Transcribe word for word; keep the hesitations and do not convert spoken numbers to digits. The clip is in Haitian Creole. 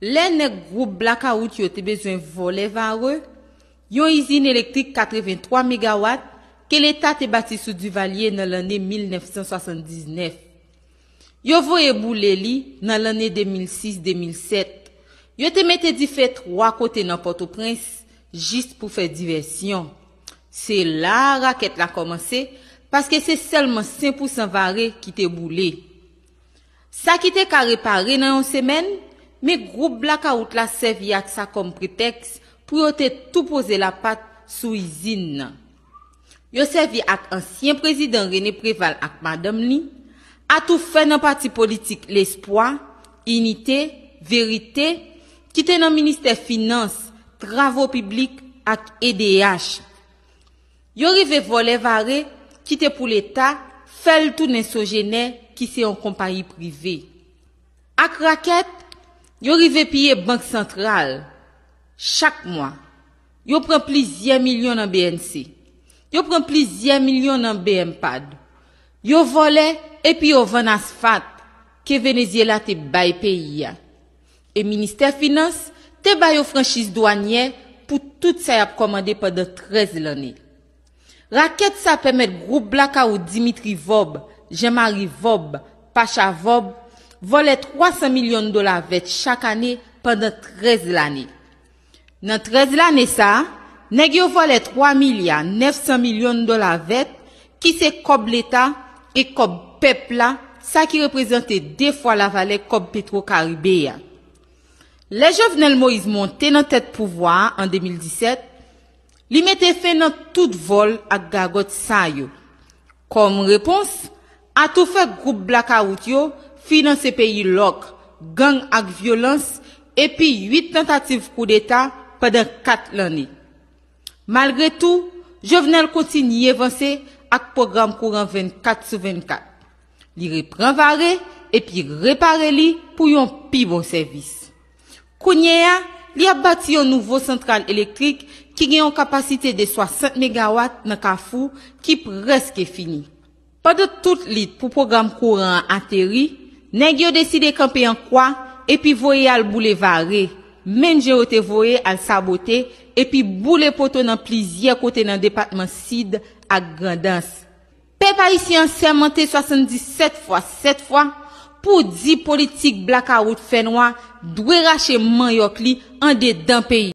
Lè nèg gwoup Blakawout yo te bezwen vòlè Vare, yon izin elektrik katrevenntwa megawat ke Leta te bati sou Duvalier nan lanne mil nèf san swasanndiznèf. Yo voye boule li nan lanne de mil sis de mil sèt. Yo te mete dife twa kote nan Pòtoprens jis pou fè divèsyon. Se la rakèt la kòmanse, paske se sèlman senk pousan Vare ki te boule. Sa ki te ka repare nan yon semèn, men gwoup Blakawout la sèvi ak sa kòm pretèks pou yo te tou poze lapat sou izin nan. Yo sèvi ak ansyen prezidan René Préval ak madanm li, atoufè nan pati politik Lespwa, Inite, Verite, ki te nan ministè Finans, Travo Piblik ak E D H. Yo rive vòlè Vare, ki te pou Leta, fè l tounen Sogener, ki se yon konpayi prive. Ak rakèt, yo rive piye Bank Santral. Chak mwa, yo pran plizyè milyon nan B N C. Yo pran plizyè milyon nan B M pad. Yo vòlè epi yo vann asfat ke Venezyela te bay peyi a. E ministè Finans te ba yo franchiz dwanyè pou tout sa y ap kòmande pandan trèz lanne. Rakèt sa pèmèt gwoup Blakawout Dimitri Vorbe, Jean Marie Vorbe, Pacha Vorbe, vòlè twa san milyon dola vèt chak ane pandan trèz lanne. Nan trèz lanne sa a, nèg yo vòlè twa milya nèf san milyon dola vèt, ki se kòb Leta e kòb pèp la, sa ki reprezante de fwa lavalè kòb Petro Karibe a. Lè Jovenel Moïse monte nan tèt pouvwa a an de mil disèt, li mete fen nan tout vòl ak gagòt sa yo. Kòm repons, atoufè gwoup Blakawout yo finanse peyi lòk, gang ak vyolans, epi uit tantativ koudeta pandan kat lanne. Malgre tou, Jovenel kontinye vanse ak pwogram kouran vennkat sou vennkat. Li repran Vare epi repare li pou yon pi bon sèvis. Kounye a, li ap bati yon nouvo santral elektrik ki gen yon kapasite de swasant megawat nan Kafou ki prèske fini. Pandan tout lit pou pwogram kouran an ateri, nèg yo deside kanpe an kwa epi voye al boule Vare, menm jan yo te voye al sabote epi boule poto nan plizyè kote nan depatman Sid ak Grandans. Pèp ayisyen an sèmante swasanndisèt fwa sèt fwa pou di politik blakawout fènwa dwe rache manyòk li andedan peyi.